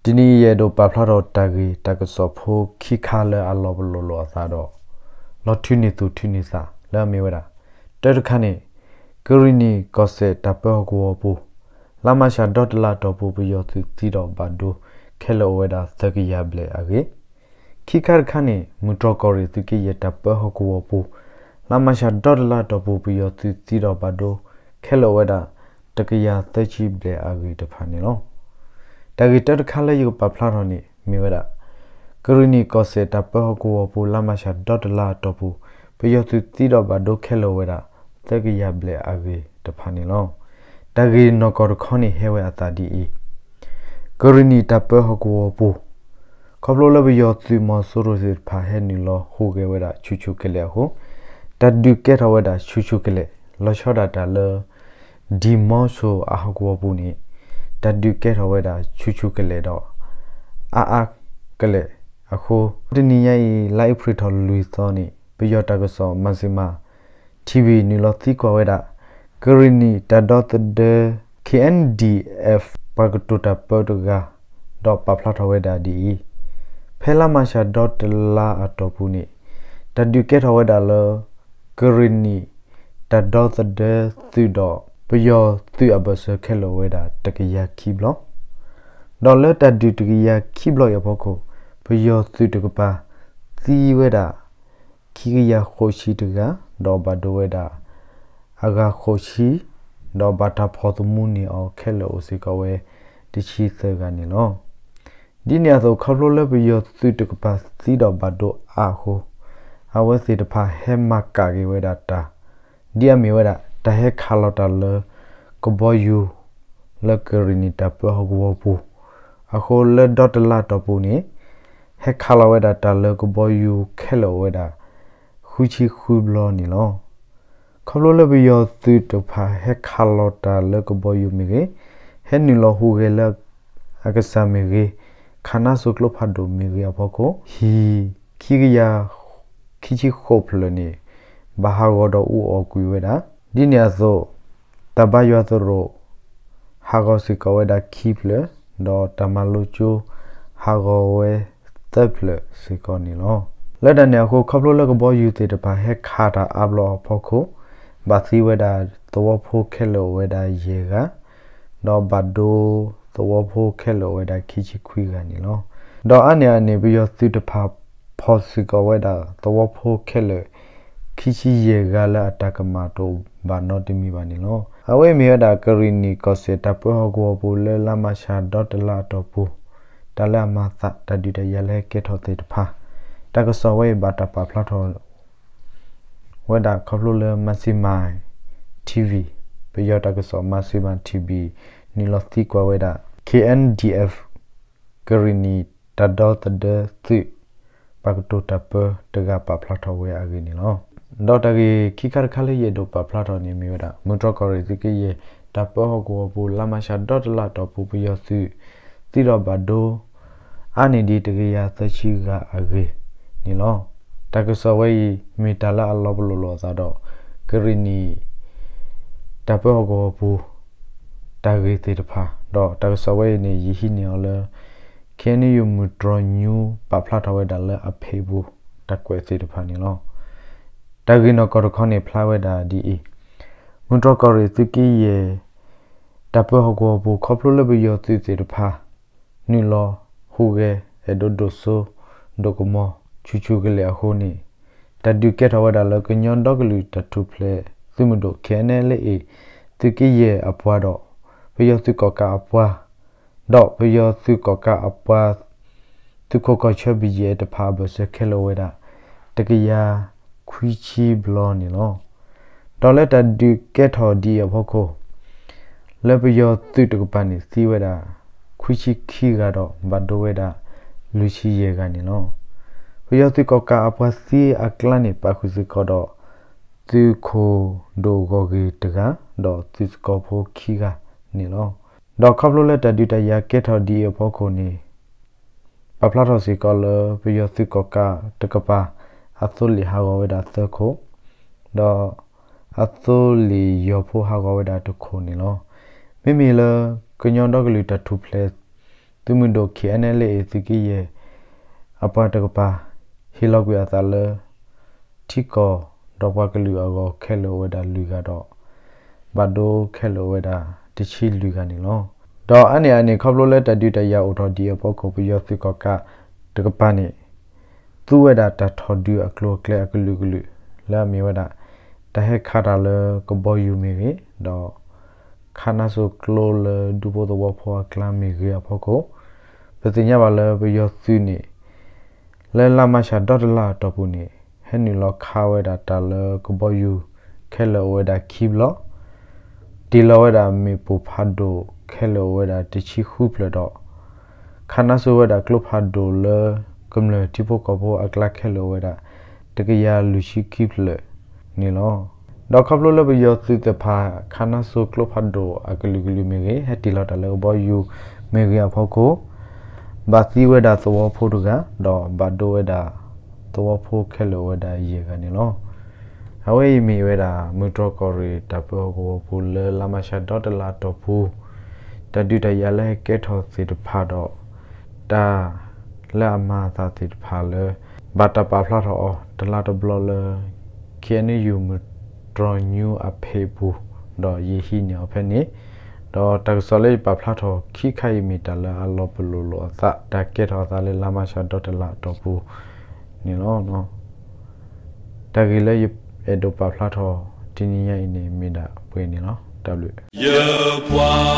တနံၤအံၤယအဲၣ်ဒိးပာ်ဖျါထီၣ်တၢ်ဂ့ၢ်တၢ်ကစီၣ်ဖိခံခါလၢအလီၤပလိာ်လိာ်အသးဒီး လီၤထုးန့ၢ်သူၣ်ထုးန့ၢ်သးလၢအမ့ၢ်ဝဲဒၣ်, တၢတခါန့ၣ်, ကရံၣ်နံၣ်ကီၢ်စဲၣ်တၢ်ပၢဟီၣ်ကဝီၤပူၤ, လါမးရှးဒီတလါအတီၢ်ပူၤ ပယီၤသုးသံဒီးဘၣ်ဒိခဲလၢာ်အိၣ်ဝဲဒၣ်သၢကယၤဘျဲၣ်အဂ့ၢ်, ခံခါတခါန့ၣ် မုၢ်တြီၢ်ကီၢ်ရ့ၣ်သုးက့ယဲၢ်တၢ်ပၢဟီၣ်ကဝီၤပူၤ, လါမးရှးဒီတလါအတီၢ်ပူၤ ပယီၤသုးသံဒီးဘၣ်ဒိခဲလၢာ်အိၣ်ဝဲဒၣ် တကယၤသၢဆံဘျဲၣ်အဂ့ၢ်တဖၣ်န့ၣ်လီၤ. တၢ်ဂ့ၢ်တၢတခါလၢယကပာ်ဖျါထီၣ်န့ၣ်မ့ၢ်ဝဲဒၣ်, ကရံၣ်နံၣ်ကီၢ်စဲၣ်တၢ်ပၢဟီၣ်ကဝီၤပူၤ လါမးရှးဒီတလါအတီၢ်ပူၤ, ပယီၤသုးသံဒီးဘၣ်ဒိခဲလၢာ်အိၣ်ဝဲဒၣ် သၢကယၤဘျဲၣ်အဂ့ၢ်တဖၣ်န့ၣ်လီၤ. တၢ်ဂ့ၢ်နီၢ်ကီၢ်တခီန့ၣ်ဟဲဝဲအသးဒ်အံၤ, ကရံၣ်နံၣ်တၢ်ပၢဟီၣ်ကဝီၤပူၤ, ခီဖျိလၢပယီၤသုးမီၤစိရိၤသ့ၣ်တဖၣ်ဟဲနုာ်လီၤဟူးဂဲၤဝဲဒၣ်ဆူၣ်ဆူၣ်ကလဲာ်အဃိ, တၢ်ဒုးကဲထီၣ်ဝဲဒၣ်ဆူၣ်ဆူၣ်ကလဲာ်, လီၤဆီဒၣ်တၢ်လၢ ဒံၣ်မီဆိၣ်အဟီၣ်ကဝီၤပူၤန့ၣ်, တၢ်ဒုးကဲထီၣ်ဝဲဒၣ်ဆူၣ်ဆူၣ်ကလဲာ်ဒီး အါအါကလဲာ်အဃိ, တနံၤညါအံၤ လါအ့ဖြ့ၣ်ထီၣ်လွံၢ်သီန့ၣ် ပယီၤတၢ်ကစီၣ်မၤစၢၤမၤ ထံဘံၣ် နုာ်လီၤသံကွၢ်ဝဲဒၣ်, ကရံၣ်နံၣ်တၢ်ဒီသဒၢ KNDF ပှၤကတိၤတၢ်ပၢတဂၤ, ဒီးပာ်ဖျါထီၣ်ဝဲဒၣ်ဒ်အံၤ, ဖဲလါမးရှးဒီတလါအတီၢ်ပူၤန့ၣ်, တၢ်ဒုးကဲထီၣ်ဝဲဒၣ်လၢ ကရံၣ်နံၣ်တၢ်ဒီသဒၢသုးဒီး ပယီၤသုးအဘၢၣ်စၢၤခဲလၢာ်ဝဲဒၣ်တကယၤခံဘျီ, ဒီးလၢတၢ်ဒုးတကယၤခံဘျီအံၤအဖီခိၣ်, ပယီၤသုးတကပၤသံဝဲဒၣ် ခံကယၤဃိးဆံတဂၤ, ဒီးဘၣ်ဒိဝဲဒၣ် အဂၤဃိးဆံ, ဒီးဘၣ်တၢ်ဖီၣ်သမူန့ၢ်အီၤခဲလၢာ်အိၣ်စ့ၢ်ကီးဝဲ တဆံသၢဂၤန့ၣ်လီၤ. ဒ်န့ၣ်အသိး ခီဖျိလၢပယီၤသုးတကပၤသံဒီးဘၣ်ဒိအါအဃိ, အဝဲသ့ၣ်တဖၣ်ဟဲမၤကၣ်က့ၤဝဲဒၣ်တၢ် ဒ်အမ့ၢ်ဝဲဒၣ် တၢ်ဟဲခးလီၤတၢ်လၢကဘီယူၤ လၢကရံၣ်နံၣ်တၢ်ပၢဟီၣ်ကဝီၤပူၤ, အဃိလၢဒီတလါတီၢ်ပူၤန့ၣ်, ဟဲခးလီၤဝဲဒၣ်တၢ်လၢကဘီယူၤခဲလၢာ်အိၣ်ဝဲဒၣ် ဃုဆံဃုဘျီန့ၣ်လီၤ. ခီဖျိလၢပယီၤသုးတဖၣ်ဟဲခးလီၤတၢ်လၢကဘီယူၤမ့ၢ်ဂ့ၤ, ဟဲနုာ်လီၤဟူးဂဲၤလၢအကစၢ်မ့ၢ်ဂ့ၤ, ခးနါစိၤကျိဖးဒိၣ်မ့ၢ်ဂ့ၤအဖီခိၣ်, ဟံၣ် ခံကယၤခံဆံဃိးဖျၢၣ်န့ၣ် ဘၣ်ဟးဂီၤဒီးအူအီၣ်ကွံာ်ဝဲဒၣ်, ဒ်န့ၣ်အသိး တၢ်ဘါယွၤသရိာ် ဟးဂီၤစ့ၢ်ကီးဝဲဒၣ်ခံဖျၢၣ်, ဒီးတၢ်မၤလိကၠိ ဟးဂီၤဝဲသၢဖျၢၣ်စ့ၢ်ကီးန့ၣ်လီၤ. လၢတၢ်န့ၣ်အဃိ ခီဖျိလၢကဘီယူၤသ့ၣ်တဖၣ်ဟဲခးတၢ်အါဘျီအဖီခိၣ်, ဘၣ်သံဝဲဒၣ်သဝီဖိခဲလၢာ်အိၣ်ဝဲဒၣ်ယဲၢ်ဂၤ, ဒီးဘၣ်ဒိသဝီဖိခဲလၢာ်အိၣ်ဝဲဒၣ်ခံဆံခွံဂၤန့ၣ်လီၤ. ဒီးအါန့ၢ်အန့ၣ် ပယီၤသုးတဖၣ်ဖီၣ်စ့ၢ်ကီးဝဲဒၣ်သဝီဖိခဲလၢာ် ခံဆံယဲၢ်ဂၤလၢအတၢ်ကမၣ်တအိၣ်ဘၣ်နီတမံၤဘၣ်န့ၣ်လီၤ. အဝဲအံၤမ့ၢ်ဝဲဒၣ်ကရံၣ်နံၣ်ကီၢ်စဲၣ်တၢ်ပၢဟီၣ်ကဝီၤပူၤလၢလါမးရှးဒီတလါအတီၢ်ပူၤ, တၢ်လၢအမၤသးတၢ်ဒုးတၢ်ယၤလၢဟဲကဲထီၣ်သ့ၣ်တဖၣ်, တၢ်ကစီၣ်ဝဲအံၤဘၣ်တၢ်ပာ်ဖျါထီၣ် ဝဲဒၣ်ခီဖျိလၢ Mizzima TV, ပယီၤတၢ်ကစီၣ် Mizzima TV နုာ်လီၤသံကွၢ်ဝဲဒၣ် KNDF ကရံၣ်နံၣ်တၢ်ဒီသဒၢသုး ပှၤကတိၤတၢ်ပၢတဂၤပာ်ဖျါထီၣ်ဝဲအဂ့ၢ်န့ၣ်လီၤ. ဒီးတၢ်ဂ့ၢ်ခံခါတခါလၢယအဲၣ်ဒိးပာ်ဖျါထီၣ်န့ၣ်မ့ၢ်ဝဲဒၣ် မုၢ်တြီၢ်ကီၢ်ရ့ၣ်သုးက့ယဲၢ် တၢ်ပၢဟီၣ်ကဝီၤပူၤ လါမးရှးဒီတလါအတီၢ်ပူၤ ပယီၤသုး သံဒီးဘၣ်ဒိ အါန့ၢ်ဒံးတကယၤသၢဆံဂၤအဂ့ၢ်န့ၣ်လီၤ. တၢ်ကစီၣ်ဝဲအံၤ မ့ၢ်တၢ်လၢအလီၤပလိာ်လိာ်အသးဒီး ကရံၣ်နံၣ် တၢ်ပၢဟီၣ်ကဝီၤပူၤ တၢ်ဂ့ၢ်သ့ၣ်တဖၣ်, ဒီးတၢ်ကစီၣ်ဝဲအံၤန့ၣ် ယဟံးန့ၢ်အီၤလၢ KNU မုၢ်တြီၢ်ညူ ပာ်ဖျါထီၣ်ဝဲဒၣ်လၢအဖ့ၣ်ပူၤ တၢ်ကွဲးသ့ၣ်တဖၣ်န့ၣ်လီၤ. တၢ်ဂ့ၢ်နီၢ်ကီၢ်တခီန့ၣ်ဖျါဝဲဒၣ်ဒ်အံၤ, မုၢ်တြီၢ်ကီၢ်ရ့ၣ်သုးက့ယဲၢ် တၢ်ပၢဟီၣ်ကဝီၤပူၤ ခီဖျိလၢပယီၤသုးသ့ၣ်တဖၣ် နုာ်လီၤဟူးဂဲၤ အဲၣ်ဒိးဒိၣ်စိ ဒိၣ်ကမီၤ ဆူၣ်ဆူၣ်ကလဲာ်အဃိန့ၣ်, တၢ်ဒုးကဲထီၣ်ဝဲဒၣ်လၢကညီဒီကလုာ်တၢ်ထူၣ်ဖျဲးသုးမုၢ်ဒိၣ် KNLA သုးက့ယဲၢ်အပှၤဒီး ပယီၤသုးကီၣ်ကးအပှၤ ဒီးပယီၤသုးကီၣ်ကးအပှၤ သုးခိးကီၢ်ဆၢ ဘယဲၢ် တဖၣ်အဘၢၣ်စၢၤခဲလၢာ်ဝဲဒၣ် တကယၤခွံဆံဘျီန့ၣ်လီၤ. ဒီးလၢတၢ်ဒုးကဲထီၣ်ဒ်အံၤအဖီခိၣ် လၢပယီၤသုးတကပၤန့ၣ်သံဝဲဒၣ် ခွံဆံခံဂၤဒီး ဘၣ်ဒိဝဲဒၣ် လွံၢ်ဆံယဲၢ်ဂၤန့ၣ်လီၤ. ပယီၤသုးကီၣ်ကးအပှၤသံအကျါန့ၣ် ပာ်ဃုာ်စ့ၢ်ကီးဒီး သုးခိၣ်ဒိၣ်ဂီၢ်ဂ့ၤတဂၤ ဒီးသုးသကိးဖိခံဂၤန့ၣ်လီၤ. ဒီးခီဖျိလၢတၢ်ဒုးတၢ်ယၤကဲထီၣ်ဒ်အံၤအဖီခိၣ်န့ၣ် ပာ်ဖျါထီၣ်စ့ၢ်ကီးလၢပယီၤသုးကီၣ်ကးတကပၤ အသိလ့ၣ်ဟးဂီၤဝဲဒၣ်သၢခိၣ်, ဒီးအသိလ့ၣ်ယီၤဖိဟးဂီၤဝဲဒၣ်တခိၣ်န့ၣ်လီၤ. မ့မ့ၢ်လၢကညီဒီကလုာ်တၢ်ထူၣ်ဖျဲး သုးမုၢ်ဒိၣ် K N L A သုးက့ယဲၢ် အပှၤတကပၤ ဟ့ၣ်လီၤကွံာ်အသးလၢ ထံကီၢ်ဒီးပှၤကလုာ်အဂီၢ်ခဲလၢာ်အိၣ်ဝဲဒၣ်လွံၢ်ဂၤဒီး ဘၣ်ဒိခဲလၢာ်အိၣ်ဝဲဒၣ်တဆံလွံၢ်ဂၤန့ၣ်လီၤ. ဒီးအါန့ၢ်အန့ၣ် ခီဖျိလၢတၢ်ဒုးတၢ်ယၤအိၣ်ထီၣ်ဒံးအဖီခိၣ် ပယီၤသုးကီၣ်ကးတကပၤန့ၣ် သူဝဲဒၣ်တၢ်ထီၣ်ဒုးအကျိၤအကျဲအကလုာ်ကလုာ် လၢအမ့ၢ်ဝဲဒၣ် တၢ်ဟဲခးတၢ်လၢကဘီယူၤမ့ၢ်ဂ့ၤ, ဒီး ခးနါစိၤကျိလၢဒူဖိသဝီဖိအကျါမ့ၢ်ဂ့ၤအဖီခိၣ်, ပသ့ၣ်ညါဘၣ်လၢပယီၤသုးန့ၣ် လၢလါမၤရှးဒီတလါအတီၢ်ပူၤန့ၣ် ဟဲနုာ်လီၤခးဝဲဒၣ်တၢ်လၢကဘီယူၤ ခဲလၢာ်အိၣ်ဝဲဒၣ်ခံဘျီ, တ့ၢ်လီၤဝဲဒၣ်မ့ၣ်ပိၢ်ဖးဒိၣ်ခဲလၢာ်အိၣ်ဝဲဒၣ်တဆံဃုဖျၢၣ်ဒီး ခးနါစိၤဝဲဒၣ်ကျိဖးဒိၣ်လၢ ကမျၢၢ်ထံဖိကီၢ်ဖိအကျါခဲလၢာ်အိၣ်ဝဲဒၣ် တကယၤလွံၢ်ဆံခံဖျၢၣ်န့ၣ်လီၤ. ဒီးခီဖျိလၢပယီၤသုးသ့ၣ်တဖၣ် ခးနါစိၤကျိဖးဒိၣ်အကလုာ်ကလုာ်မ့ၢ်ဂ့ၤ, ဟဲတ့ၢ်လီၤတၢ်လၢကဘီယူၤမ့ၢ်ဂ့ၤအဖီခိၣ် ဘၣ်သံဝဲဒၣ်သဝီဖိတဂၤ, ဒီးဘၣ်ဒိဝဲဒၣ်သဝီဖိခဲလၢာ်အိၣ်ဝဲဒၣ်ယဲၢ်ဂၤန့ၣ်လီၤ. အဝဲအံၤမ့ၢ်ဝဲဒၣ် မုၢ်တြီၢ်ကီၢ်ရ့ၣ်တၢ်ပၢဟီၣ်ကဝီၤပူၤလၢလါမၤရှးဒီတလါအတီၢ်ပူၤ တၢ်ဒုးတၢ်ယၤလၢဟဲကဲထီၣ်သ့ၣ်တဖၣ်ဒီး တၢ်လၢအမၤအသးသ့ၣ်တဖၣ်လၢ ဘၣ်တၢ်ပာ်ဖျါထီၣ်အီၤတလါတဘျီလၢ K N U မုၢ်တြီၢ်ညူအဖ့ၣ်ပူၤ ဒီးယဟံးန့ၢ်အီၤဖဲန့ၣ်, ဒီးတၢ်ကစီၣ်လၢယပာ်ဖျါထီၣ်ခံခါအံၤမ့ၢ်တၢ်လၢအလီၤပလိာ်လိာ်အသး တၢ်ကဲထီၣ်အသးလၢလါမၤရှးဒီတလါအတီၢ်ပူၤန့ၣ်လီၤ. တၢ်ဂ့ၢ်လၢယအဲၣ်ဒိးပာ်ဖျါထီၣ်တနံၤညါအံၤန့ၣ် မ့ၢ်ဒၣ်ပှဲၤန့ၣ်လီၤ. တၢ်ဘျုးယပှၤ